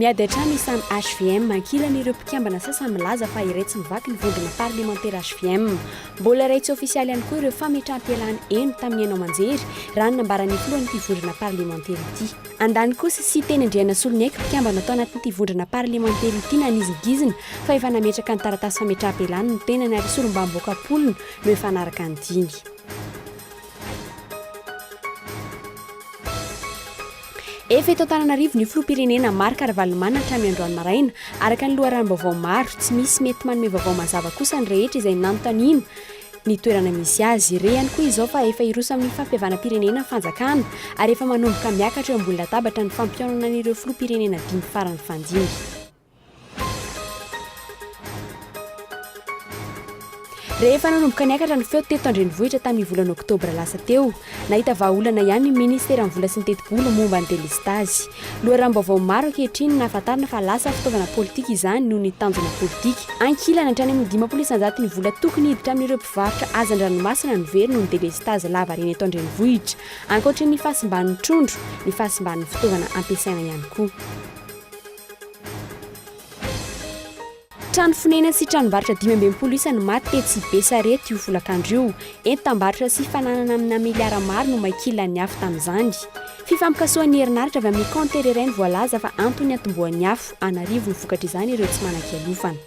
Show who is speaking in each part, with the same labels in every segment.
Speaker 1: Miady hatrany ny samy hvm, ankilany ireo mpikambana sasany milaza fa iray tsy mivaky ny vondrona parlemantera hvm. Mbola iray tsy ofisialy ihany koa ireo fametraham-pialana heno tamin'ny haino aman-jery, raha ny nambaran'ny filohan'ity vondrona parlemantera ity. Andany kosa, Siteny Andrianasoloniaiko, mpikambana tao anatin'ity vondrona parlemantera ity nanizingizina fa efa nametraka ny taratasy fametraham-pialany ny tenany ary solombavambahoaka am-polony no efa hanaraka ny diny. Efa eto Antananarivo ny filoham-pirenena Marc Ravalomanana hatramin'ny androany maraina. Araka ny loharanom-baovao maro, tsy misy mety manome vaovao mazava kosa ny rehetra izay nanontaniana ny toerana misy azy. Re ihany koa izao fa efa hiroso amin'ny fampihavanam-pirenena ny fanjakana ary efa manomboka miakatra eo ambony latabatra ny fampihaonana an'ireo filoham-pirenena dimy farany fandimby. Rehefa nanomboka niakatra ny feo teto an-drenivohitra tamin'ny volana oktobra lasa teo, nahita vahaolana ihany ny ministeran'ny vola sy ny tetibola momba ny delestazy. Loharanom-baovao maro ankehitriny no nahafantarana fa lasa fitaovana politika izany noho ny tanjona politika. Ankilany, hatrany amin'ny 50 isan-jato ny vola tokony hiditra amin'ireo mpivarotra hazan-dranomasina no very noho ny delestazy lava reny eto an-drenivohitra. Ankoatry ny fahasimban'ny trondro, ny fahasimban'ny fitaovana ampiasaina ihany koa. Trano fonenana sy tranombarotra 65 isa no maty tetsy Besarety io folakandro io. Entam-barotra sy fananana amina miliara maro no may kilan'ny afo tamin'izany. Fifampikasohan'ny herinaratra avy amin'ny kaontera iray no voalaza fa antony niantombohan'ny afo. An'arivony vokatr'izany ireo tsy manan-kialofana.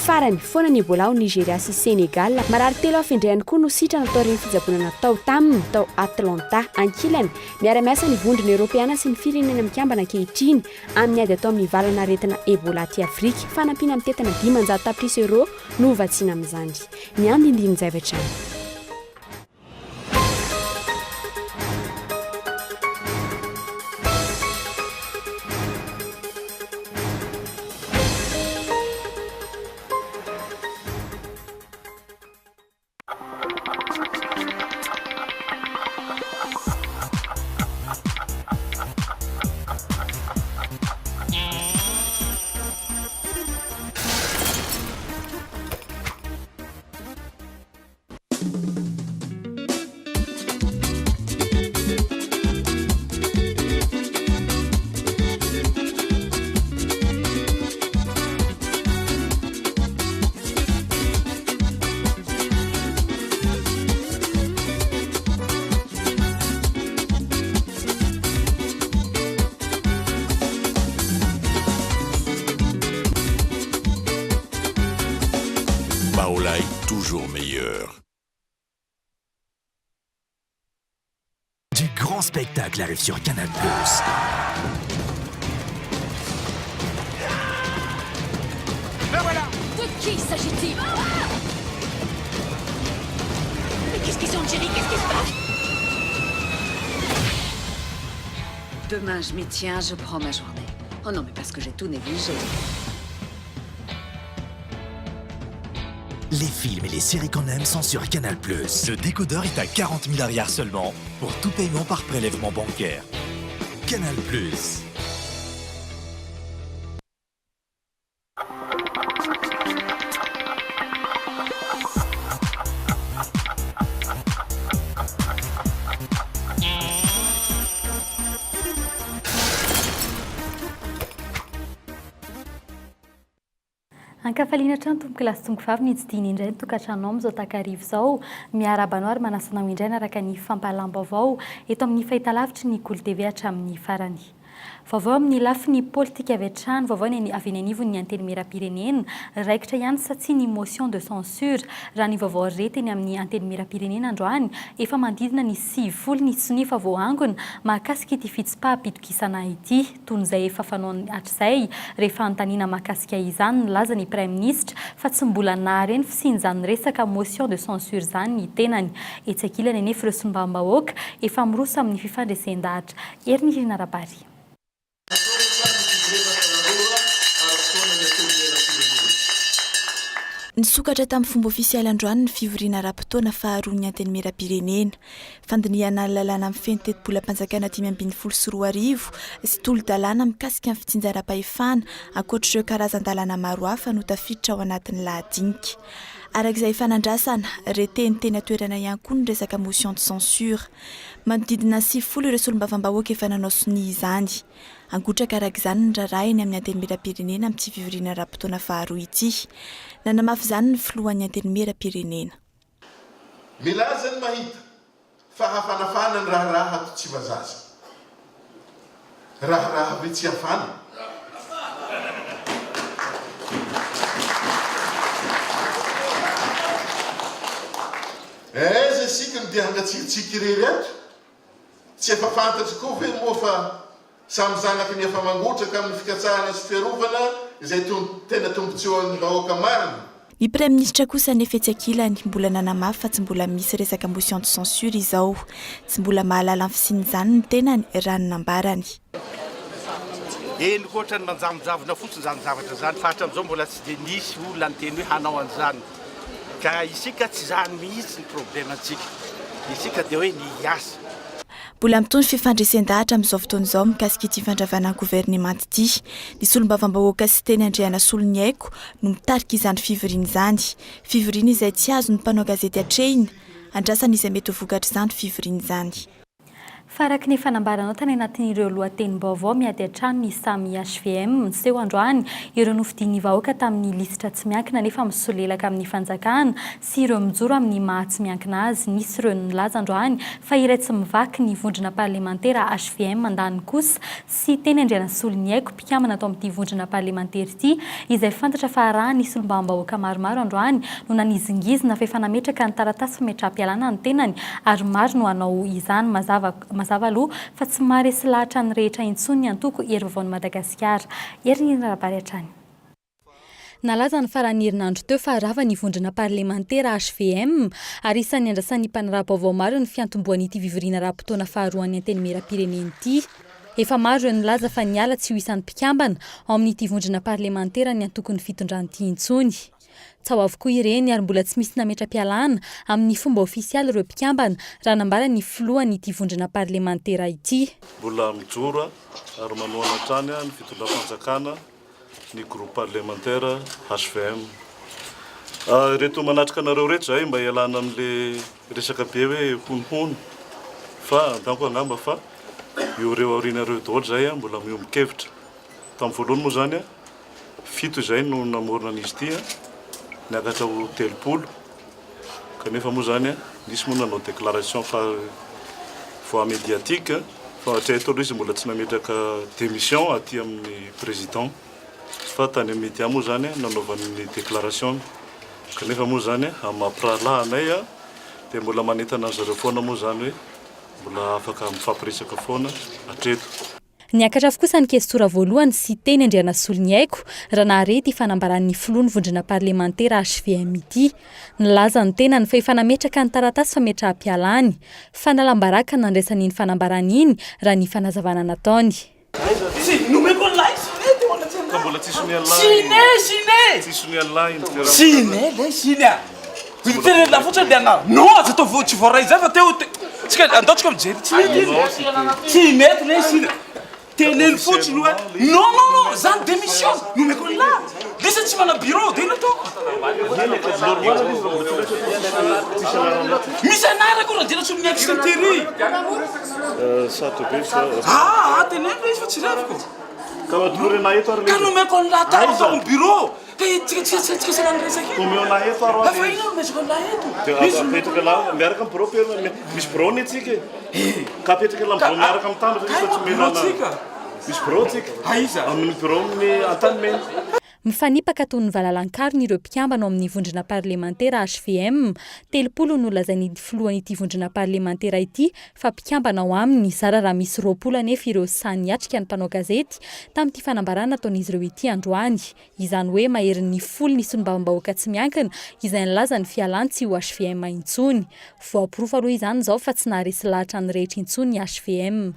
Speaker 1: Farany, foana ny Ebola ao Nigeria sy Sénégal. Marary telo hafa indray ihany koa no sitrana taorian'ny fitsaboana natao taminy tao Atlanta. Ankilany, miara-miasa ny Vondrona Eoropeana sy ny Firenena Mikambana ankehitriny amin'ny ady atao amin'ny valan'aretina Ebola aty Afrika. Fanampiana mitentina 500 tapitrisa euros no hovatsiana amin'izany. Ny andindinin'izay avy hatrany.
Speaker 2: Baolai, toujours meilleur.
Speaker 3: Du grand spectacle arrive sur Canal+.
Speaker 4: Le voilà De qui s'agit-il Mais qu'est-ce qu'ils ont, Jerry Qu'est-ce qui se passe Demain, je m'y tiens, je prends ma journée. Oh non, mais parce que j'ai tout négligé.
Speaker 3: Les films et les séries qu'on aime sont sur Canal+.
Speaker 5: Le décodeur est à 40 000 arrières seulement pour tout paiement par prélèvement bancaire. Canal+.
Speaker 6: Ankafaliana hatrany tompoko lahy sy tompoko vavy ny hitsidihina indray ny tokantranonao amin'izao takariva izao. Miarahaba anao ary manasa anao indray hanaraka ny fampahalam-baovao eto amin'ny fahitalavitry ny Kolo TV hatramin'ny farany. Vaovao amin'ny lafiny politika avy hatrany, vaovao ny avy eny anivon'ny Antenimierampirenena. Raikitra ihany sa tsia ny motion de censure? Raha ny vaovao re teny amin'ny Antenimierampirenena androany, efa manodidina ny 90 ny sonia efa voaangona mahakasika ity fitsipaham-pitokisana ity. Toy izay efa fanaony hatrizay, rehefa anontaniana mahakasika izany, nilaza ny Praiminisitra fa tsy mbola nahare ny fisian'izany resaka motion de censure izany ny tenany. Etsy ankilany anefa ireo solombavambahoaka efa miroso amin'ny fifandresen-dahatra. Herinirina Rabary.
Speaker 7: Nisokatra tamin'ny fomba ofisialy androany ny fivoriana ara-potoana faharoan'ny Antenimierampirenena. Fandinihana ny lalàna mifehy ny tetibolam-panjakana 2015 sy tolo-dalàna mikasika ny fitsinjaram-pahefana, ankoatr'ireo karazan-dalàna maro hafa no tafiditra ao anatin'ny lahadinika. Araka izay efa nandrasana, re teny teny an-toerana ihany koa ny resaka motion de censure. Manodidina ny 90 ireo solombavambahoaka efa nanao sonia izany. Angotraka araka izany ny raharaha eny amin'ny Antenimierampirenena amin'ity fivoriana ara-potoana faharoa ity. Nanamafy izany ny filohan'ny Antenimierampirenena.
Speaker 8: Milaza ny mahita fa hafanafana ny raharaha ato Tsimbazaza. Raharaha ve tsy hafana? Aiza isika no dia hangatsiatsiaka irery ato? Tsy efa fantatro koa ve moa fa samy zanaky ny efa mangotraka amin'ny fikatsahana sy fiarovana izay tena tombontsoan'ny vahoaka marina?
Speaker 7: Ny Praiminisitra kosa anefa etsy ankilany mbola nanamafy fa tsy mbola misy resaka motion de censure izao. Tsy mbola mahalala ny fisian'izany ny tenany raha ny nambarany.
Speaker 9: Henoko ohatran'ny manjavonjavona fotsiny izany zavatra izany fa hatramin'izao mbola tsy dia nisy olona niteny hoe hanao an'izany. Ka isika tsy izany mihitsy ny problème-ntsika. Isika dia hoe ny hiasa.
Speaker 7: Mbola mitohy ny fifandresen-dahatra amin'izao fotoana izao mikasika ity fandravana ny governemanta ity. Ny solombavambahoaka Siteny Andrianasoloniaiko no mitarika izany fivoriana izany. Fivoriana izay tsy azon'ny mpanao gazety atrehina. Andrasana izay mety ho vokatr'izany fivoriana izany.
Speaker 6: Fa araka ny efa nambaranao tany anatin'ireo lohatenim-baovao miady an-trano ny samy hvm niseho androany, ireo nofidian'ny vahoaka tamin'ny lisitra tsy miankina nefa misolelaka amin'ny fanjakana sy ireo mijoro amin'ny maha tsy miankina azy. Nisy ireo nilaza androany fa iray tsy mivaky ny vondrona parlemantera hvm andaniny kosa sy Teny Andrianasoloniaiko mpikambana tao amin'ity vondrona parlemantera ity izay fantatra fa arahan'ny solombavambahoaka maromaro androany no nanizingizina fa efa nametraka ny taratasy fametraham-pialana ny tenany ary maro no hanao izany. Mazava mazava aloha fa tsy maharesy lahatra ny rehetra intsony ny antoko Hery Vaovaon'i Madagasikara. Herinirina Rabary hatrany. Nalaza ny faran'ny herinandro teo fa rava ny vondrona parlemantera hvm ary isan'ny andrasan'ny mpanara-baovao maro ny fiantombohan'ity vivoriana ara-potoana faharoan'ny Antenimierampirenena ity. Efa maro ireo nilaza fa niala tsy ho isan'ny mpikambana ao amin'ity vondrona parlemanteran'ny antokon'ny fitondrana ity intsony. Tsaho avokoa ireny ary mbola tsy misy nametra-pialana amin'ny fomba ofisialy ireo mpikambana, raha nambaran'ny filohan'ity vondrona parlemantera ity.
Speaker 10: Mbola mijoro ary manohana hatrany ny fitondram-panjakana ny groupe parlementaire hvm. Ireto manatrika anareo ireto izahay mba hialana amin'ilay resaka be hoe honohono fa donc angamba fa eo ireo aoriana ireo daholo izahay mbola miombon-kevitra. Tamin'ny voalohany moa izany Fito izay no namorona an'izy ity an, niakatra ho 30, kanefa moa izany an, nisy moa nanao déclaration par voie médiatique fa hatreto aloha izy mbola tsy nametraka démission aty amin'ny président fa tany amin'ny média moa izany an nanaovany ny déclaration-ny, kanefa moa izany an, amin'ny maha mpirahalahy anay an, dia mbola manentana an-zareo foana moa izany hoe mbola afaka mifampiresaka foana hatreto.
Speaker 6: Niakatra avokosa ny kestora voalohany sy Teny Andrianasoloniaiko raha nahare ity fanambaran'ny filoha ny vondrona parlemantera hvm ity. Nilaza ny tenany fa efa nametraka ny taratasy fametraham-pialany. Fanalam-baraka no nandraisany iny fanambarana iny raha ny fanazavana nataony.
Speaker 11: Tsy nomeko an'ilay Sine teo anatrehanà. Sine, Sine! Sine lay Sine a! Tenenina fotsiny le anarana. Non, aza atao vo- tsy voaray zay fa teo te- tsika andao tsika mijery tsy mety iny. Tsy mety le izy. Teneno fotsiny hoe non non non, zany démission nomeko an'lah. Lisa tsy manana bureau de inona ataoko? Misy anarako Randrianasoloniaiko Sinteri. Ah, ah, teneno le izy fa tsy reviko. Ka nomeko an'lah tao tao amin'ny bureau. Ka tsika tsika tsika tsika sahala resaka io.
Speaker 10: Omeo anah eto aro
Speaker 11: Fa inona no omezako anah eto?
Speaker 10: Dia apetraka lah miaraka amin'ny bureau pe misy bureau ny antsika e. Ka apetraka lah bureau miaraka amin'ny tany fa tsy omena anah. Misy bureau tsika.
Speaker 11: Aiza?
Speaker 10: Amin'ny bureau amin'ny Antanimena.
Speaker 6: Mifanipaka toy ny valalan-karona ireo mpikambana ao amin'ny vondrona parlemantera hvm. 30 no lazain'ny filohan'ity vondrona parlemantera ity fa mpikambana ao aminy, zara raha misy 20 anefa ireo sahy niatrika ny mpanao gazety tamin'ity fanambarana nataon'izy ireo ity androany. Izany hoe maherin'ny folo ny solombavambahoaka tsy miankina izay nilaza ny fialany tsy ho hvm intsony. Voaporofo aloha izany izao fa tsy naharesy lahatra ny rehetra intsony ny hvm.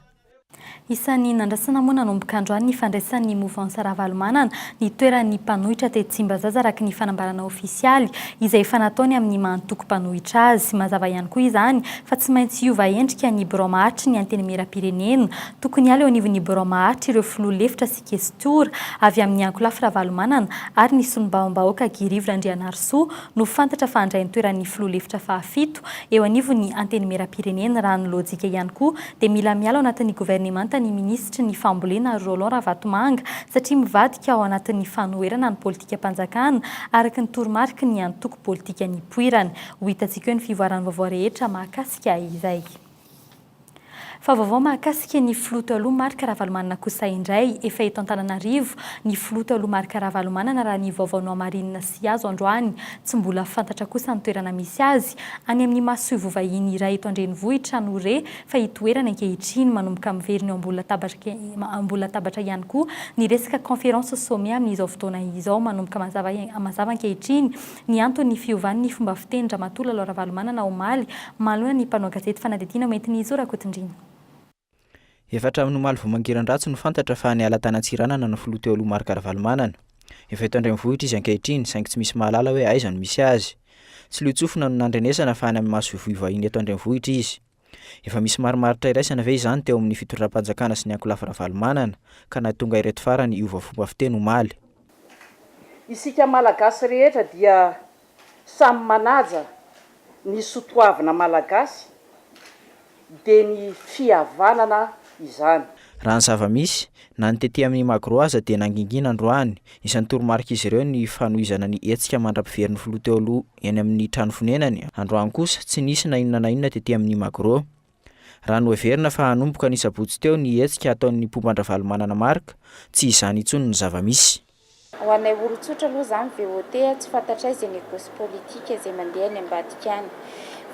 Speaker 6: Isan'ny nandrasana moa nanomboka androany ny fandraisan'ny Mouvance Ravalomanana ny toeran'ny mpanohitra tetsy Tsimbazaza araka ny fanambarana ofisialy izay efa nataony amin'ny maha antoko mpanohitra azy. Mazava ihany koa izany fa tsy maintsy hiova endrika ny birao maharitry ny Antenimierampirenena. Tokony hiala eo anivon'ny birao maharitra ireo filoha lefitra sy kestiora avy amin'ny ankolafy Ravalomanana ary ny solombavambahoaka Guy Rivo Randrianarisoa no fantatra fa handray ny toeran'ny filoha lefitra fahafito eo anivon'ny Antenimierampirenena. Raha ny lojika ihany koa dia mila miala ao anatin'ny governemanta ny minisitry ny fambolena Roland Ravatomanga satria mivadika ao anatin'ny fanoherana ny politikam-panjakana araka ny toromariky ny antoko politika nipoirany. Ho hitantsika eo ny fivoaran'ny vaovao rehetra mahakasika izay. Fa vaovao mahakasika ny filoha teo aloha Marc Ravalomanana kosa indray, efa eto Antananarivo ny filoha teo aloha Marc Ravalomanana raha ny vaovao nohamarinina sy azo androany. Tsy mbola fantatra kosa ny toerana misy azy. Any amin'ny masoivoho vahiny iray eto an-drenivohitra no re fa itoerany ankehitriny. Manomboka miverina eo ambony latabatra ambony latabatra ihany koa ny resaka conférence sommet amin'izao fotoana izao. Manomboka mazava mazava ankehitriny ny anton'ny fiovan'ny fomba fitenin-dRamatoa Lalao Ravalomanana omaly manoloana ny mpanao gazety fanadihadiana hoentin'i Zo Rakotondriana.
Speaker 12: Efa hatramin'ny omaly vao mangiran-dratsy no fantatra fa niala tany Antsiranana ny filoha teo aloha Marc Ravalomanana. Efa eto an-drenivohitra izy ankehitriny, saingy tsy misy mahalala hoe aiza no misy azy. Tsy loa-tsofina no nandrenesana fa any amin'ny masoivoho vahiny eto an-drenivohitra izy. Efa misy marimaritra iraisana ve izany teo amin'ny fitondram-panjakana sy ny ankolafy Ravalomanana ka nahatonga ireto farany hiova fomba fiteny omaly?
Speaker 13: Isika Malagasy rehetra dia samy manaja ny sotoavina Malagasy dia ny fihavanana izany.
Speaker 12: Raha ny zava-misy, na ny tety amin'ny Magro aza dia nangingina androany. Isan'ny toromarik'izy ireo ny fanohizana ny hetsika mandra-piverin'ny filoha teo aloha eny amin'ny trano fonenany. Androany kosa, tsy nisy na inona na inona tety amin'ny Magro. Raha noheverina fa hanomboka ny sabotsy teo ny hetsika hataon'ny mpomba an-dRavalomanana Marc, tsy izany intsony ny zava-misy.
Speaker 14: Ho anay olon-tsotra aloha izany VOT tsy fantatray izay négoce politique izay mandeha any ambadika any.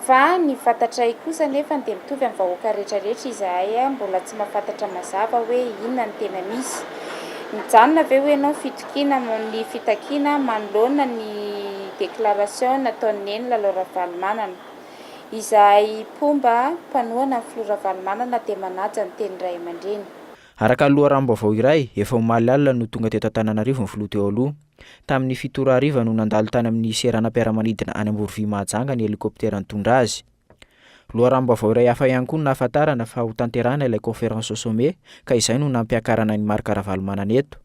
Speaker 14: Fa ny fantatray kosa anefa dia mitovy amin'ny vahoaka rehetra rehetra izahay mbola tsy mahafantatra mazava hoe inona no tena misy. Mijanona ve hoy ianao ny fitokiana ny fitakiana manoloana ny déclaration nataon'i Neny Lalao Ravalomanana. Izahay mpomba, mpanohana ny filoha Ravalomanana dia manaja ny tenin'ny ray aman-dreny.
Speaker 12: Araka ny loharanom-baovao iray, efa omaly alina no tonga teto Antananarivo ny filoha teo aloha. Tamin'ny fito ora hariva no nandalo tany amin'ny seranam-piaramanidina any Amborovy Mahajanga ny helikoptera nitondra azy. Loharanom-baovao iray hafa ihany koa no nahafantarana fa hotanterahina ilay conférence au sommet ka izay no nampiakarana an'i Marc Ravalomanana eto.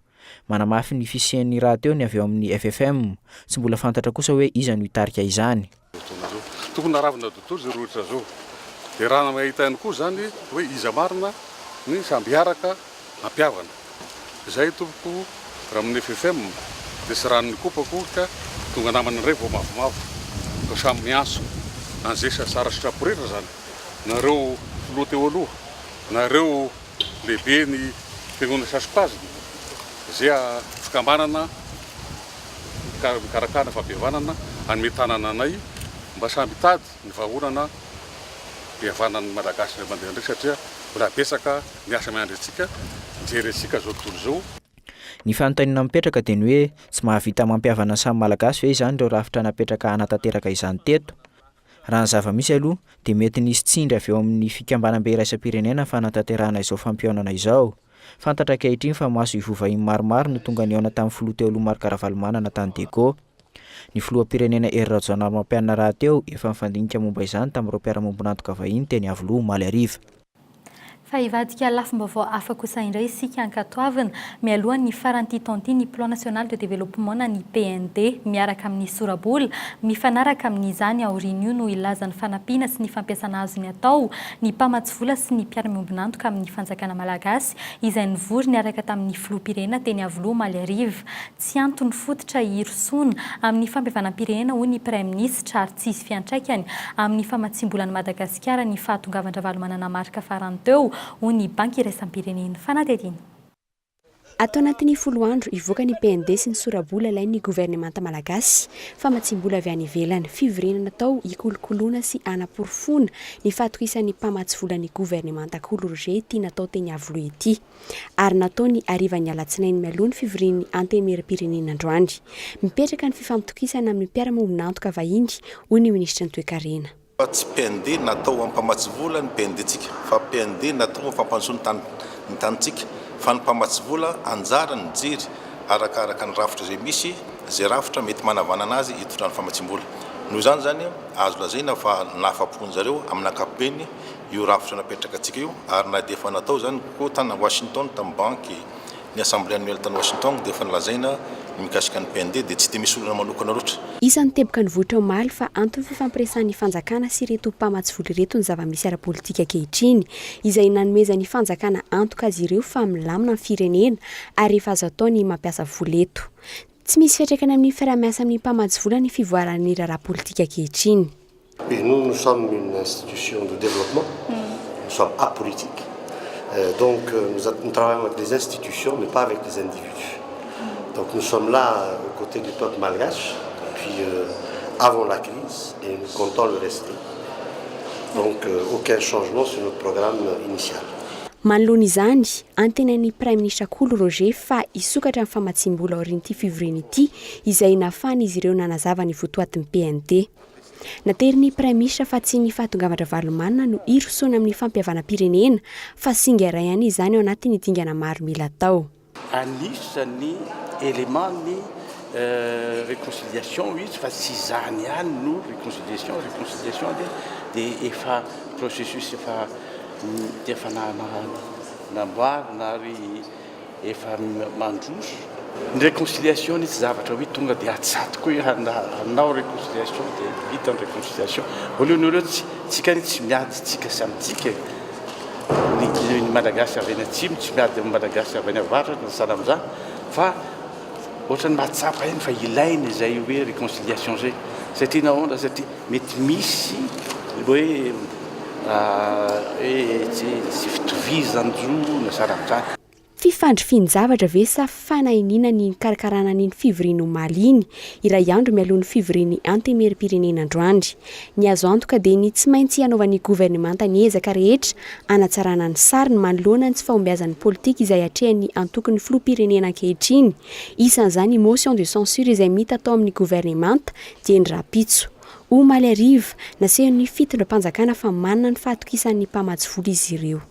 Speaker 12: Manamafy ny fisian'ny rahateo ny avy ao amin'ny FFM. Tsy mbola fantatra kosa hoe iza no hitarika izany.
Speaker 15: Tokony naravina dodolo zao rehetra zao. Dia raha mahita ihany koa zany hoe iza marina ny samby hiaraka hampihavana. Izay tompoko raha amin'ny ffm dia tsy ranon'ny kopa akory ka tonga namana indray vao mavomavo. Ka samy miantso an'izay tsara sitrapo rehetra zany nareo filoha teo aloha, nareo lehibe ny fiangonana sasokajiny, izay fikambanana mikarakara ny fampihavanana hanome tanana anay mba samy hitady ny vahaolana hihavanan'ny Malagasy indray mandeha indray satria mbola betsaka ny asa miandry antsika, mijery antsika izao tontolo izao.
Speaker 12: Ny fanontaniana mipetraka dia ny hoe tsy mahavita mampihavana ny samy Malagasy ve izany ireo rafitra napetraka hanatanteraka izany teto? Raha ny zava-misy aloha dia mety nisy tsindry avy eo amin'ny fikambanam-be iraisam-pirenena ny fanatanterahana izao fampihaonana izao. Fantatra ankehitriny fa maso ivoho vahiny maromaro no tonga nihaona tamin'ny filoha teo aloha Marc Ravalomanana tany Diego. Ny filoham-pirenena Hery Rajaonarimampianina rahateo efa nifandinika momba izany tamin'ireo mpiara-miombon'antoka vahiny teny Iavoloha omaly hariva.
Speaker 6: Fa hivadika lafim-baovao hafa kosa indray isika ankatoavina, mialohan'ny faran'ity taona ity ny Plan National de Développement na ny PND, miaraka amin'ny sora-bola mifanaraka amin'izany aorian'io no hilaza ny fanampiana sy ny fampiasana azony atao ny mpamatsy vola sy ny mpiara-miombon'antoka amin'ny fanjakana malagasy izay nivory niaraka tamin'ny filoham-pirenena teny Iavoloha omaly hariva. Tsy antony fototra hirosoana amin'ny fampihavanam-pirenena hoy ny Praiminisitra ary tsy hisy fiantraikany amin'ny famatsiam-bolan'i Madagasikara ny fahatongavan-dRavalomanana Marc farany teo hoy ny Banky iraisam-pirenena. Fanadihadiana.
Speaker 1: Ato anatin'ny folo andro, hivoaka ny PND sy ny sora-bola ilain'ny governemanta malagasy, famatsiam-bola avy any ivelany. Fivoriana natao hikolokoloana sy hanaporofoana ny fahatokisan'ny mpamatsy vola ny governemanta Kolo Roger ity natao teny Iavoloha ity. Ary natao ny harivan'ny alatsinainy mialoha ny fivorian'ny Antenimierampirenena androany. Mipetraka ny fifampitokisana amin'ny mpiara-miombon'antoka vahiny, hoy ny minisitry ny Toekarena.
Speaker 16: Tsy PND natao ho an'ny mpamatsy vola ny PND-ntsika fa PND natao ho fampandrosoana ny tany ny tanintsika fa ny mpamatsy vola anjarany mijery arakaraka ny rafitra izay misy izay rafitra mety manavanana azy hitondrany famatsiam-bola. Noho izany izany azo lazaina fa nahafapo an'zareo amin'ny ankapobeny io rafitra napetrakantsika io ary na dia efa natao izany koa tany Washington tamin'ny banky ny assemblée annuelle tany Washington dia efa nolazaina ny mikasika ny PND dia tsy dia misy olana manokana loatra.
Speaker 1: Isan'ny teboka nivoitra omaly fa anton'ny fifampiresahan'ny fanjakana sy ireto mpamatsy vola ireto ny zava-misy ara-politika ankehitriny, izay nanomezan'ny fanjakana antoka azy ireo fa milamina ny firenena ary efa azo atao ny mampiasa vola eto. Tsy misy fiantraikany amin'ny fiaraha-miasa amin'ny mpamatsy vola ny fivoaran'ny raharaha politika ankehitriny.
Speaker 17: Et nous, nous sommes une institution de développement, nous sommes apolitiques. Donc nous, nous travaillons avec les institutions, mais pas avec les individus. Donc nous sommes là aux côtés du peuple malgache depuis avant la crise et nous comptons le rester. Donc aucun changement sur notre programme initial.
Speaker 1: Manoloana izany, antenain'ny Praiminisitra Kolo Roger fa hisokatra ny famatsiam-bola aorian'ity fivoriana ity izay nahafahan'izy ireo nanazava ny votoatin'ny PND. Naterin'ny Praiminisitra fa tsy ny fahatongavan-dRavalomanana no hirosoana amin'ny fampihavanam-pirenena fa singa iray ihany izany ao anatin'ny dingana maro mila atao.
Speaker 9: Anisan'ny élément-n'ny réconciliation izy fa tsy izany ihany no réconciliation. Réconciliation dia efa processus efa efa namboarina ary efa mandroso. Ny réconciliation anie tsy zavatra hoe tonga dia atsatoko hoe hanao réconciliation dia vita ny réconciliation. Voalohany aloha tsy tsika anie tsy miady tsika samy tsika e. Ny Malagasy avy any atsimo tsy miady amin'ny Malagasy avy any avaratra na sahala amin'izany fa ohatran'ny mahatsapa ihany fa ilaina izay hoe réconciliation izay satria nahoana? Satria mety misy hoe hoe tsy fitovizan-jo na sahala amin'izany.
Speaker 1: Fifandrifian-javatra ve sa fanahiniana ny nikarakarana an'iny fivoriana omaly iny, iray andro mialoha ny fivorian'ny Antenimierampirenena androany? Ny azo antoka dia ny tsy maintsy hanaovan'ny governemanta ny ezaka rehetra hanatsarana ny sariny manoloana ny tsy fahombiazan'ny politika izay atrehan'ny antokon'ny filoham-pirenena ankehitriny, isan'izany ny motion de censure izay mitatao amin'ny governemanta dieny rahampitso. Omaly hariva, nasehon'ny fitondram-panjakana fa manana ny fahatokisan'ny mpamatsy vola izy ireo.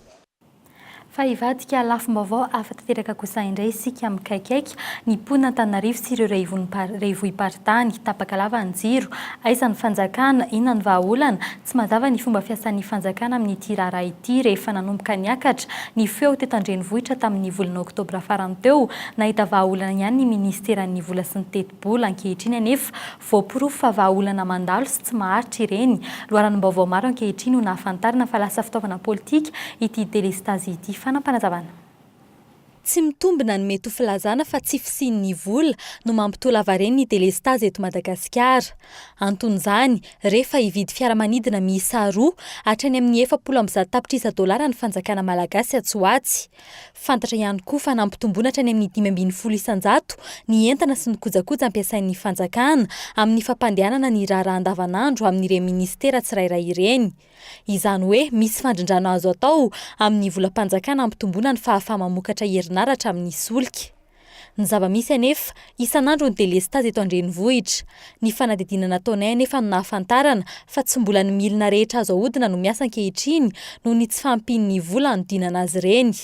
Speaker 6: Fa hivadika lafim-baovao hafa tanteraka kosa indray isika mikaikaika ny mponin'Antananarivo sy ireo renivohi-paritany. Tapaka lava ny jiro. Aiza ny fanjakana? Inona ny vahaolana? Tsy mazava ny fomba fiasan'ny fanjakana amin'ity raharaha ity rehefa nanomboka niakatra ny feo teto an-drenivohitra tamin'ny volana oktobra farany teo. Nahita vahaolana ihany ny minisiteran'ny vola sy ny tetibola. Ankehitriny anefa, Voaporofo fa vahaolana mandalo sy tsy maharitra ireny. Loharanom-baovao maro ankehitriny no nahafantarana fa lasa fitaovana politika ity delestazy ity. Fanapanazavana. Tsy mitombina ny mety ho filazana fa tsy fisian'ny vola no mampitohy lavareny ny delestazy eto Madagasikara. Anton'izany, re fa hividy fiaramanidina miisa roa hatrany amin'ny 140 tapitrisa dolara ny fanjakana malagasy atsy ho atsy. Fantatra ihany koa fa nampitomboina hatrany amin'ny 15% ny entana sy ny kojakoja ampiasain'ny fanjakana amin'ny fampandehanana ny raharaha andavanandro amin'ireny minisitera tsirairay ireny. Izany hoe misy fandrindrana azo atao amin'ny volam-panjakana hampitomboana ny fahafaha-mamokatra herinaratra amin'ny solika. Ny zava-misy anefa, isan'andro ny delestazy eto an-drenivohitra. Ny fanadihadiana nataonay anefa no nahafantarana fa tsy mbola ny milina rehetra azo ahodina no miasa ankehitriny noho ny tsy fahampian'ny vola hanodinana azy ireny.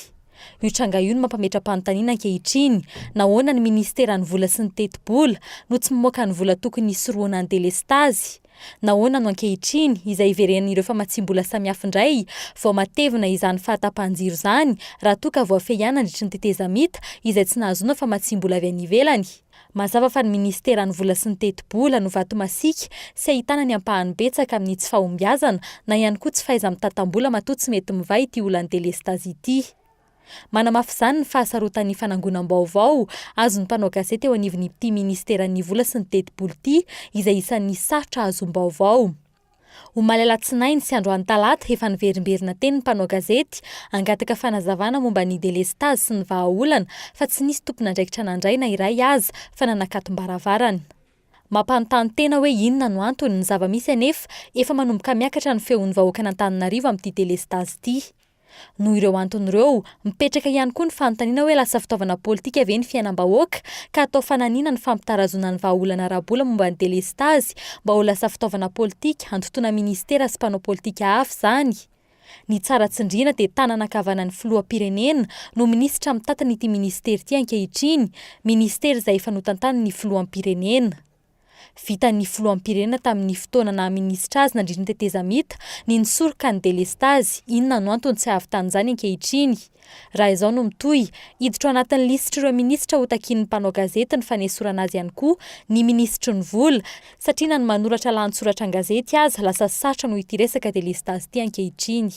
Speaker 6: Io tranga io no mampametra-panontaniana ankehitriny, nahoana ny minisiteran'ny vola sy ny tetibola no tsy mamoaka ny vola tokony hisorohana ny delestazy? Nahoana no ankehitriny, izay iverenan'ireo famatsiam-bola samihafa indray, vao matevina izany fahatapahan-jiro izany raha toa ka voafehy ihany nandritry ny tetezamita izay tsy nahazoana famatsiam-bola avy any ivelany? Mazava fa ny minisiteran'ny vola sy ny tetibola no vato masiaka sy ahitana ny ampahany betsaka amin'ny tsy fahombiazana na ihany koa tsy fahaiza-mitantam-bola matoa tsy mety mivaha ity olan'ny delestazy ity. Manamafy izany ny fahasarotan'ny fanangonam-baovao azon'ny mpanao gazety eo anivon'ity minisiteran'ny vola sy ny tetibola ity izay isan'ny sarotra ahazoam-baovao. Omaly alatsinainy sy androany talata efa niverimberina teny ny mpanao gazety hangataka fanazavana momba ny delestazy sy ny vahaolana fa tsy nisy tompon'andraikitra nandray na iray aza fa nanakatom-baravarana. Mampanontany tena hoe inona no antony, ny zava-misy anefa efa manomboka miakatra ny feon'ny vahoakan'Antananarivo amin'ity delestazy ity. Noho ireo antony ireo, mipetraka ihany koa ny fanontaniana hoe lasa fitaovana politika ve ny fiainam-bahoaka ka atao fananiana ny fampitarazoana ny vahaolana ara-bola momba ny delestazy mba ho lasa fitaovana politika handotoana minisitera sy mpanao politika hafa izany? Ny tsara tsindriana dia tanana ankavanan'ny filoham-pirenena no minisitra mitantana ity minisitery ity ankehitriny, minisitery izay efa notantanin'ny filoham-pirenena. Vitan'ny filoham-pirenena tamin'ny fotoana naha minisitra azy nandritra ny tetezamita ny nisoroka ny delestazy, inona no antony tsy hahavitan'izany ankehitriny? Raha izao no mitohy, hiditra ao anatin'ny lisitr'ireo minisitra hotakian'ny mpanao gazety ny fanesorana azy ihany koa ny minisitry ny vola, satria na ny manoratra lahantsoratra an-gazety aza lasa sarotra noho ity resaka delestazy ity ankehitriny.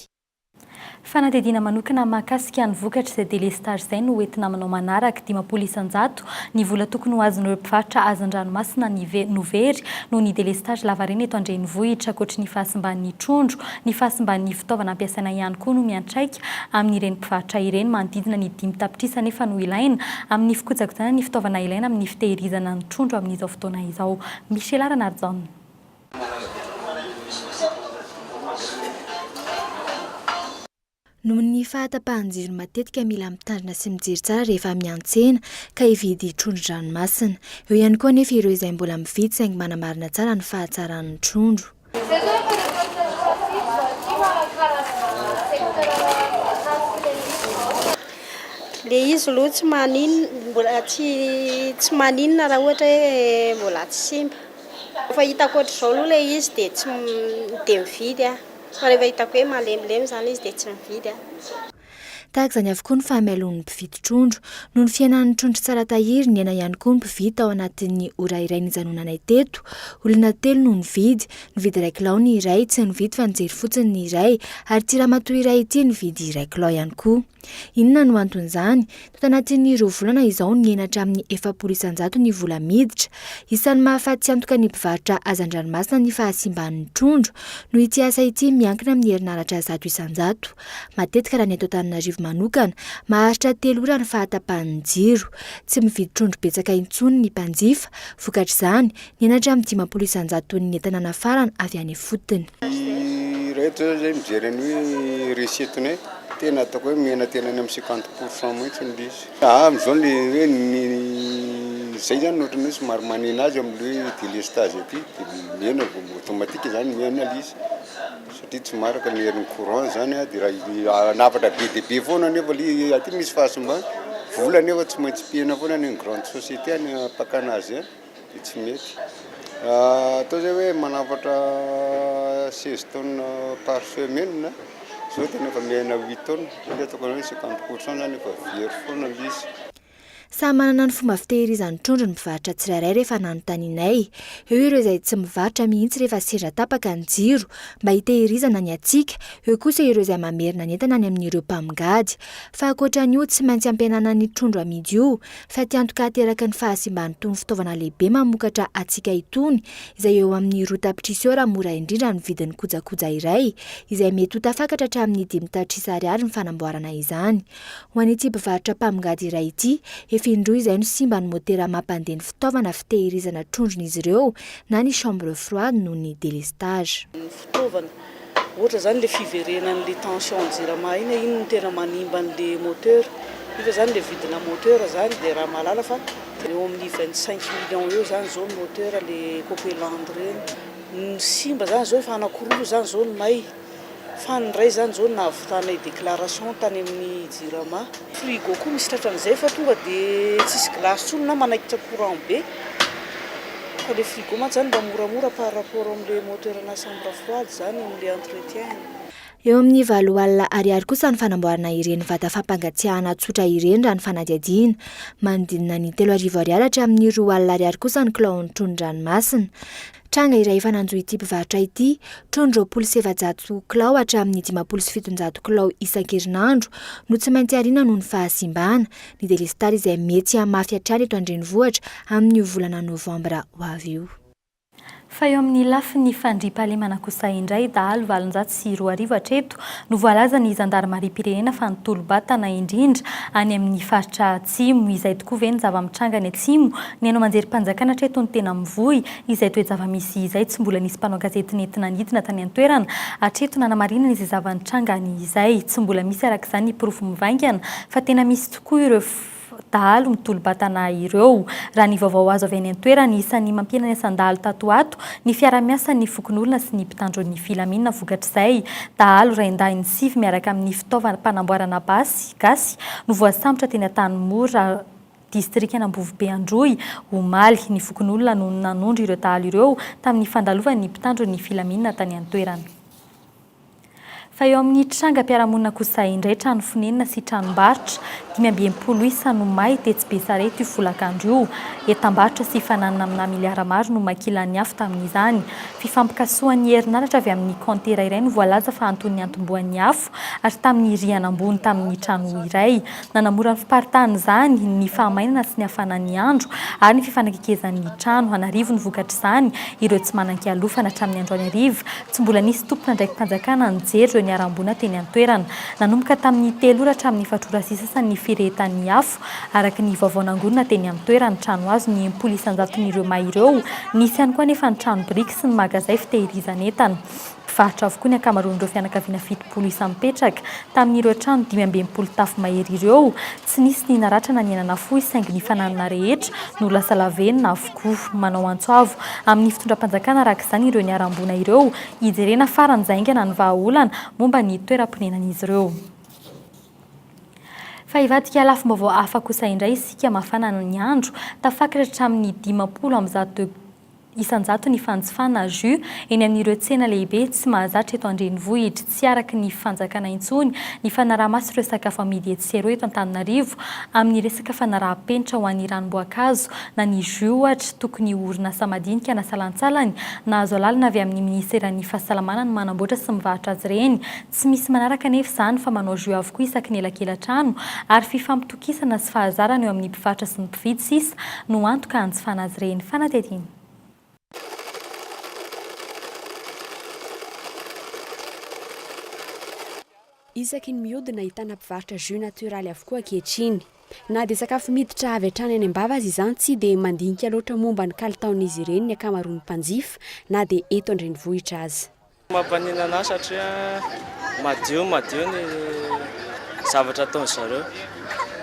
Speaker 6: Fanadihadiana manokana mahakasika ny vokatr'izay delestazy izay no hoentina aminao manaraka. 50% ny vola tokony ho azon'ireo mpivarotra hazan-dranomasina no very noho ny delestazy lavareny eto an-drenivohitra. Ankoatry ny fahasimban'ny trondro, ny fahasimban'ny fitaovana ampiasaina ihany koa no miantraika amin'ireny mpivarotra ireny. Manodidina ny dimy tapitrisa anefa no ilaina amin'ny fikojakojana ny fitaovana ilaina amin'ny fitehirizana ny trondro amin'izao fotoana izao. Michela Ranarijaona.
Speaker 7: Noho ny fahatapahan-jiro matetika mila mitandrina sy mijery tsara rehefa miantsena ka hividy trondron-dranomasina. Eo ihany koa anefa ireo izay mbola mividy saingy manamarina tsara ny fahatsaran'ny trondro.
Speaker 18: Le izy aloha tsy maninona, mbola tsy tsy maninona raha ohatra hoe mbola tsy simba. Rehefa hitako ohatr'izao aloha ilay izy dia tsy dia mividy aho. Fa rehefa hitako hoe malemilemy izany izy dia tsy mividy aho.
Speaker 7: Tahaka izany avokoa ny fahamailoan'ny mpividy trondro. Noho ny fihenan'ny trondro tsara tahiry, nihena ihany koa ny mpividy tao anatin'ny ora iray nijanonanay teto. Olona telo no nividy. Nividy iray kilao ny iray, tsy nividy fa nijery fotsiny ny iray, ary ity ramatoa iray ity nividy iray kilao ihany koa. Inona no anton'izany? Tato anatin'ny roa volana izao, nihena hatramin'ny 40% ny vola miditra. Isan'ny mahafaty antoka ny mpivarotra hazan-dranomasina ny fahasimban'ny trondro. Noho ity asa ity miankina amin'ny herinaratra 100%. Matetika raha ny eto Antananarivo manokana, maharitra telo ora ny fahatapahan'ny jiro. Tsy mividy trondro betsaka intsony ny mpanjifa. Vokatr'izany, Nihena hatramin'ny 50 isan-jaton'ny entana nafarana avy any ifotony.
Speaker 19: Ireto zao zay mijery ny hoe recette-nay, tena ataoko hoe mihena tena any amin'ny 50 pour cent mihitsy ilay izy. Amin'izao le hoe ny zay zany no ohatran'ny hoe somary manena azy amin'ilay hoe délestage aty dia mihena vao automatique zany mihena ilay izy satria tsy maharaka ny herin'ny courant zany dia raha hanafatra be dia be foana nefa ilay aty misy fahasimbana, vola nefa tsy maintsy pihina foana any amin'ny grande société any ampakana azy any. dia tsy mety. Atao izay hoe manafatra 16 tonnes par semaine, izao tena efa mihena huit tonnes, izay ilay ataoko hoe 50 pour cent izany efa very foana ilay izy.
Speaker 7: Samy manana ny fomba fitehirizany trondro ny mpivarotra tsirairay rehefa nanontanianay. Eo ireo izay tsy mivarotra mihitsy rehefa sendra tapaka ny jiro, mba hitehirizana ny hatsiaka, eo kosa ireo izay mamerina ny entana any amin'ireo mpamongady. Fa ankoatra an'io, tsy maintsy ampihenana ny trondro amidy io, Fatiantoka ateraky ny fahasimban'itony fitaovana lehibe mamokatra hatsiaka itony, izay eo amin'ny roa tapitrisa eo raha mora indrindra ny vidin'ny kojakoja iray, izay mety ho tafakatra hatramin'ny dimy tapitrisa ariary ny fanamboarana izany. Ho an'ity mpivarotra mpamongady iray ity, efa indroa izay no simba ny motera mampandeha ny fitaovana fitehirizana trondron'izy ireo na ny chambre froide noho ny délestage.
Speaker 20: Ny fitaovana, ohatra zany le fiverenan'le tension jirama iny, iny no tena manimba an'le moteur, nefa zany le vidina moteur zany de raha mahalala fa eo amin'ny 25 millions eo zany zao ny moteur le copeland reny, ny simba zany zao efa anakiroa zany zao ny may. Fa ny iray zany zao nahavitanay déclaration tany amin'ny jirama. Frigo koa misy tratran'izay fa tonga de tsisy glace tsony na manaikitra courant be. Fa le frigo mantsy zany mba moramora par rapport amle moteur ana chambre froide zany amle entretien.
Speaker 7: Eo amin'ny valo alina ariary kosa ny fanamboarana ireny vata fampangatsiahana tsotra ireny raha ny fanadihadiana. Manodidina ny 3000 ariary hatramin'ny 2000 ariary kosa ny kilaon'ny trondron-dranomasina. Tranga iray efa nanjo ity mpivarotra ity, trondro 420 kilao hatramin'ny 750 kilao isan-kerinandro no tsy maintsy ariana noho ny fahasimbana, ny delestary izay mety hihamafy hatrany eto an-drenivohitra amin'io volana novambra ho avy io.
Speaker 6: Fa eo amin'ny lafiny fandriampahalemana kosa indray, dahalo 2008 hatreto no voalazan'ny zandarimariam-pirenena fa nitolo-batana indrindra any amin'ny faritra atsimo. Izay tokoa ve ny zava-mitranga any atsimo? Ny haino aman-jerim-panjakana hatreto no tena mivoy izay toe-java-misy izay. Tsy mbola nisy mpanao gazety nentina nidina tany an-toerana hatreto nanamarinana izay zava-nitranga any izay. Tsy mbola misy araka izany ny porofo mivaingana fa tena misy tokoa ireo dahalo mitolo-batana ireo. Raha ny vaovao azo avy any an-toerana, isan'ny mampihena ny asan-dahalo tato ho ato ny fiaraha-miasan'ny fokonolona sy ny mpitandro ny filaminana. Vokatr'izay, dahalo raindahiny sivy miaraka amin'ny fitaovam-panamboarana basy gasy no voasambotra teny Antanimora, distrikan'Ambovobe Androy, omaly. Ny fokonolona no nanondro ireo dahalo ireo tamin'ny fandalovan'ny mpitandro ny filaminana tany an-toerana. Fa eo amin'ny trangam-piarahamonina kosa indray, trano fonenana sy tranombarotra 65 isa no may tetsy Besarety io folakandro io. Entam-barotra sy fananana amina miliara maro no makilan'ny afo tamin'izany. Fifampikasohan'ny herinaratra avy amin'ny kaontera iray no voalaza fa anton'ny niantombohan'ny afo ary tamin'ny rihana ambony tamin'ny trano iray. Nanamora ny fiparitahan'izany ny fahamainana sy ny hafanan'ny andro ary ny fifanakekezan'ny trano. An'arivony vokatr'izany ireo tsy manan-kialofana hatramin'ny androany hariva. Tsy mbola nisy tompon'andraiki-panjakana nijery ireo niharam-boina teny an-toerana. Nanomboka tamin'ny telo ora hatramin'ny efatra ora sy sasany ny firehetan'ny afo, araka ny vaovao nangonina teny an-toerana. Trano hazo ny 60 isan-jaton'ireo may ireo. Nisy ihany koa anefa ny trano biriky sy ny magazay fitehirizan'entana. Mpivarotra avokoa ny ankamaroan'ireo fianakaviana 70 isa mipetraka tamin'ireo trano 65 tafo mahery ireo. Tsy nisy ny naratra na ny aina nafoy saingy ny fananana rehetra no lasa lavenona avokoa. Manao antso avo amin'ny fitondram-panjakana araka izany ireo niharam-boina ireo hijerena faran'izay haingana ny vahaolana momba ny toeram-ponenan'izy ireo. Fa hivadika lafim-baovao hafa kosa indray isika, mafana ny andro, tafakatra hatramin'ny 150 isan-jato ny fanjifana jus eny amin'ireo tsena lehibe tsy mahazatra eto an-drenivohitra. Tsy araka ny fanjakana intsony ny fanaraha-maso ireo sakafo amidy etsy sy eroa eto Antananarivo amin'ny resaka fanaraham-penitra ho an'ny ranom-boankazo na ny jus ohatra. Tokony ho orinasa madinika na salantsalany nahazo alalana avy amin'ny minisiteran'ny fahasalamana no manamboatra sy mivarotra azy ireny. Tsy misy manaraka anefa izany fa manao jus avokoa isaky ny elakelan-trano ary fifampitokisana sy fahazarana eo amin'ny mpivarotra sy ny mpividy sisa no antoka hanjifana azy ireny. Fanadihadiana.
Speaker 1: Isaky ny mihodina ahitana mpivarotra jus natioraly avokoa ankehitriny. Na dia sakafo miditra avy hatrany any am-bava aza izany tsy dia mandinika loatra momba ny kalitaon'izy ireny ny ankamaroan'ny mpanjifa na dia eto an-drenivohitra aza.
Speaker 21: Mampaninona anahy satria madio madio ny zavatra ataon-dry zareo.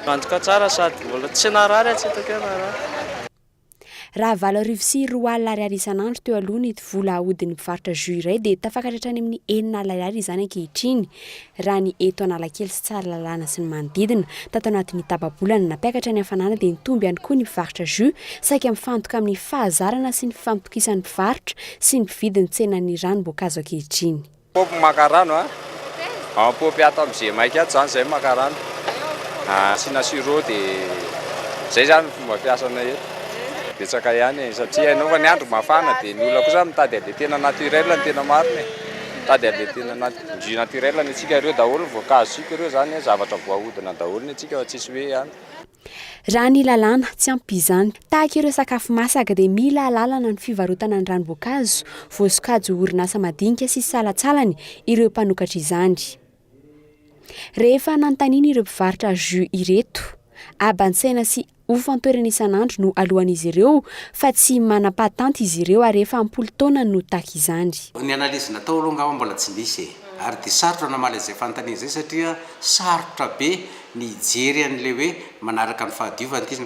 Speaker 21: Antoka tsara sady mbola tsy narary aho, tsy hitako hoe narary.
Speaker 1: Raha 2008 ariary isan'andro teo aloha ny vola ahodin'ny mpivarotra jus iray dia tafakatra hatrany amin'ny 6000 ariary izany ankehitriny raha ny eto Analakely sy Tsaralalàna sy ny manodidina. Tato anatin'ny tapa-bolana, nampiakatra ny hafanana dia nitombo ihany koa ny mpivarotra jus saika mifantoka amin'ny fahazarana sy ny fifampitokisan'ny mpivarotra sy ny mpividy ny tsenan'ny ranom-boankazo ankehitriny.
Speaker 22: Paopy maka rano a! Ao paopy ato amin'ny Zemaika ato zany zay maka rano. Asiana sirop dia zay zany ny fomba fiasanay eto. Betsaka ihany e, satria hainao fa ny andro mafana dia ny olona koa zany mitady an'ilay tena naturel no tena marina e. Mitady an'ilay tena jus naturel ny antsika, ireo daholo ny voankazo-tsika ireo zany zavatra voahodina daholo ny antsika fa tsisy hoe any.
Speaker 1: Raha ny lalàna, tsy ampy izany. Tahaka ireo sakafo masaka dia mila alalana ny fivarotana ny ranom-boankazo, voasokajy ho orinasa madinika sy salantsalany ireo mpanokatra izany. Rehefa nanontaniana ireo mpivarotra jus ireto, haban-tsaina sy hofan-toerana isan'andro no aloan'izy ireo fa tsy manam-pahatanty izy ireo ary efa am-polo taonany no tahaka izany.
Speaker 23: Ny analyse natao aloha angamba mbola tsy nisy e! Ary dia sarotra namaly an'izay fanontaniana izay satria sarotra be ny hijery an'ilay hoe manaraka ny fahadiovana ity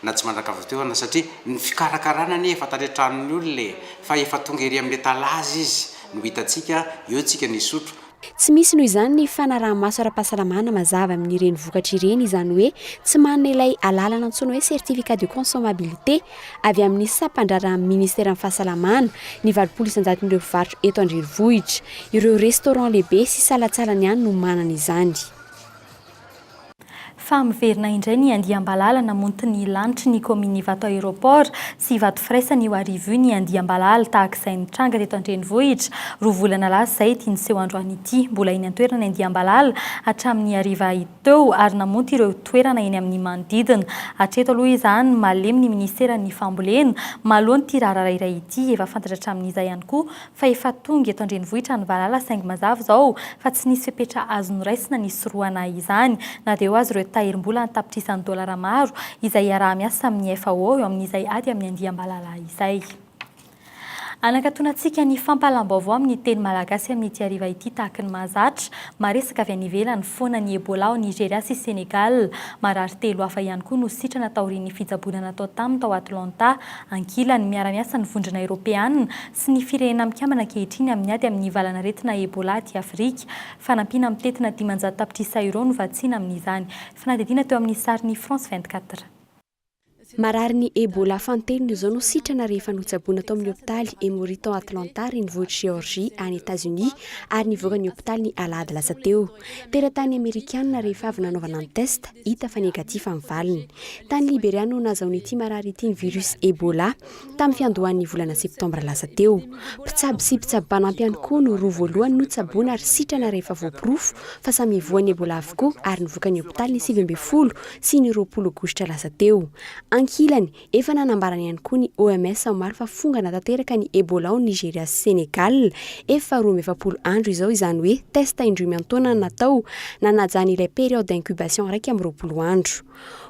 Speaker 23: na tsy manaraka ny fahadiovana satria ny fikarakarana anie efa tany an-tranon'ny olona e! Fa efa tonga ery amin'ny étalage izy no hitantsika, eo tsika ny hisotro.
Speaker 1: Tsy misy noho izany ny fanaraha-maso ara-pahasalamana mazava amin'ireny vokatra ireny, izany hoe tsy manana ilay alalana antsoina hoe certificat de consommabilité avy amin'ny sampandraharahan'ny ministeran'ny fahasalamana ny 80 isan-jaton'ireo mpivarotra eto an-drenivohitra. Ireo restaurant lehibe sy salantsalany ihany no manana izany.
Speaker 6: Fa miverina indray ny andiam-balala namonto ny lanitry ny kaominina Ivato Aéroport sy Ivato Firaisana io arivo io ny andiam-balala tahaka izay nitranga teto an-drenivohitra roa volana lasa izay ity niseho androany ity. Mbola eny an-toerana ny andiam-balala hatramin'ny hariva teo ary namonto ireo toerana eny amin'ny manodidina. Hatreto aloha izany, malemy ny minisiteran'ny fambolena manoloana ity raharaha iray ity. Efa fantatra hatramin'izay ihany koa fa efa tonga eto an-drenivohitra ny valala saingy mazava izao fa tsy nisy fepetra azo noraisina nisorohana izany na dia eo aza ireo tahirim-bola an-tapitrisany dolara maro izay iaraha-miasa amin'ny FAO eo amin'izay ady amin'ny andiam-balala izay. Hanakatonantsika ny fampahalam-baovao amin'ny teny malagasy amin'ity hariva ity tahaka ny mahazatra. Maresaka avy any ivelany foana ny Ebola ao Nigeria sy Senegal. Marary telo hafa ihany koa no sitrana taorian'ny fitsaboana natao taminy tao Atlanta. Ankilany, miara-miasa ny Vondrona Eoropeana sy ny Firenena Mikambana ankehitriny amin'ny ady amin'ny valanaretina Ebola aty Afrika. Fanampiana mitentina 500 tapitrisa euros no vatsiana amin'izany. Fanadihadiana teo amin'ny sarin'ny France 24.
Speaker 1: Mararin'ny Ebola fanintelony izao no sitrana rehefa notsaboina tao amin'ny hopitaly Emory tao Atlanta, renivohitr'i Géorgie, any Etazonia, ary nivoaka ny hopitaly ny alahady lasa teo. Teratany amerikanina rehefa avy nanaovana ny test, hita fa negatif ny valiny. Tany Liberia no nahazahoan'ity marary ity ny virus Ebola, tamin'ny fiandohan'ny volana septambra lasa teo. Mpitsabo sy mpitsabo mpanampy ihany koa no roa voalohany notsaboina ary sitrana rehefa voaporofo fa samy voan'ny Ebola avokoa ary nivoaka ny hopitaly ny 19 sy ny 20 aogositra lasa teo. Ankilany, Efa nanambarana ihany koa ny OMS omaly fa fongana tanteraka ny Ebola ao Nigeria sy Sénégal efa 42 andro izao, izany hoe test indroa miantaona no natao nanajana ilay période d'incubation 21 andro.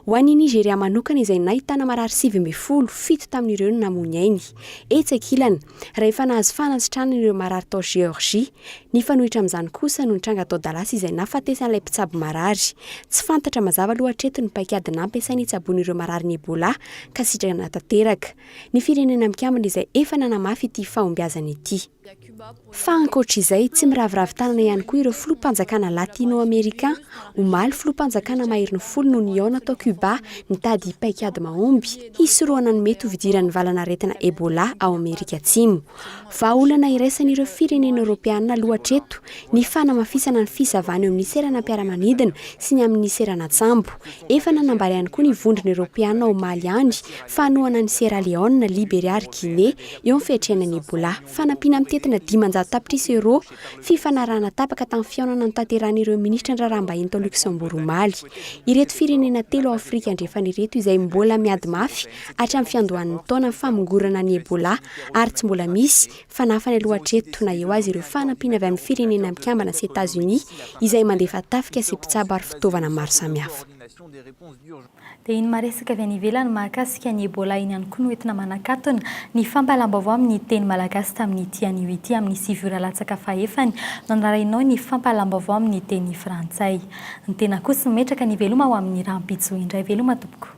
Speaker 1: Ho an'i Nigeria manokana izay nahitana marary 19, fito tamin'ireo no namoy ny ainy. Etsy ankilany, raha efa nahazo fanasitranana ireo marary tao Géorgie, Nifanohitra amin'izany kosa no nitranga tao Dallas izay nahafatesan'ilay mpitsabo marary. Tsy fantatra mazava aloha hatreto ny paikady nampiasaina hitsaboana ireo mararin'ny Ebola ka sitrana tanteraka. Ny Firenena Mikambana izay efa nanamafy ity fahombiazana ity. Fa ankoatra izay, tsy miraviravy tanana ihany koa ireo filoham-panjakana Latino-Amerika. Omaly, filoham-panjakana maherin'ny folo no nihaona tao Cuba nitady paikady mahomby hisorohana ny mety ho fidiran'ny valanaretina Ebola ao Amerika Atsimo. Vahaolana iraisan'ireo firenena Eoropeanina aloha hatreto ny fanamafisana ny fisavana eo amin'ny seranam-piaramanidina sy ny amin'ny seranan-tsambo. Efa nanambara ihany koa ny Vondrona Eoropeanina omaly ihany fa hanohana an'i Sierra Leone, Liberia ary Guinée eo amin'ny fiatrehana ny Ebola. Fanampiana mitentina 500 tapitrisa euros, fifanarahana tapaka tamin'ny fihaonana notanterahin'ireo minisitry ny raharaham-bahiny tao Luxembourg omaly. Ireto firenena telo ao Afrika Andrefana ireto izay mbola miady mafy hatramin'ny fiandohan'ny taona ny famongorana ny Ebola ary tsy mbola misy fanafany aloha hatreto na eo aza ireo fanampiana avy amin'ny Firenena Mikambana sy Etazonia izay mandefa tafika sy mpitsabo ary fitaovana maro samihafa.
Speaker 6: Dia iny maresaka avy any ivelany mahakasika ny Ebola iny ihany koa no entina manakatona ny fampahalam-baovao amin'ny teny malagasy tamin'ity anio ity amin'ny sivy ora latsaka fahefany no narahinao ny fampahalam-baovao amin'ny teny frantsay. Ny tena kosa mimetraka ny veloma ho amin'ny rahampitso indray. Veloma tompoko.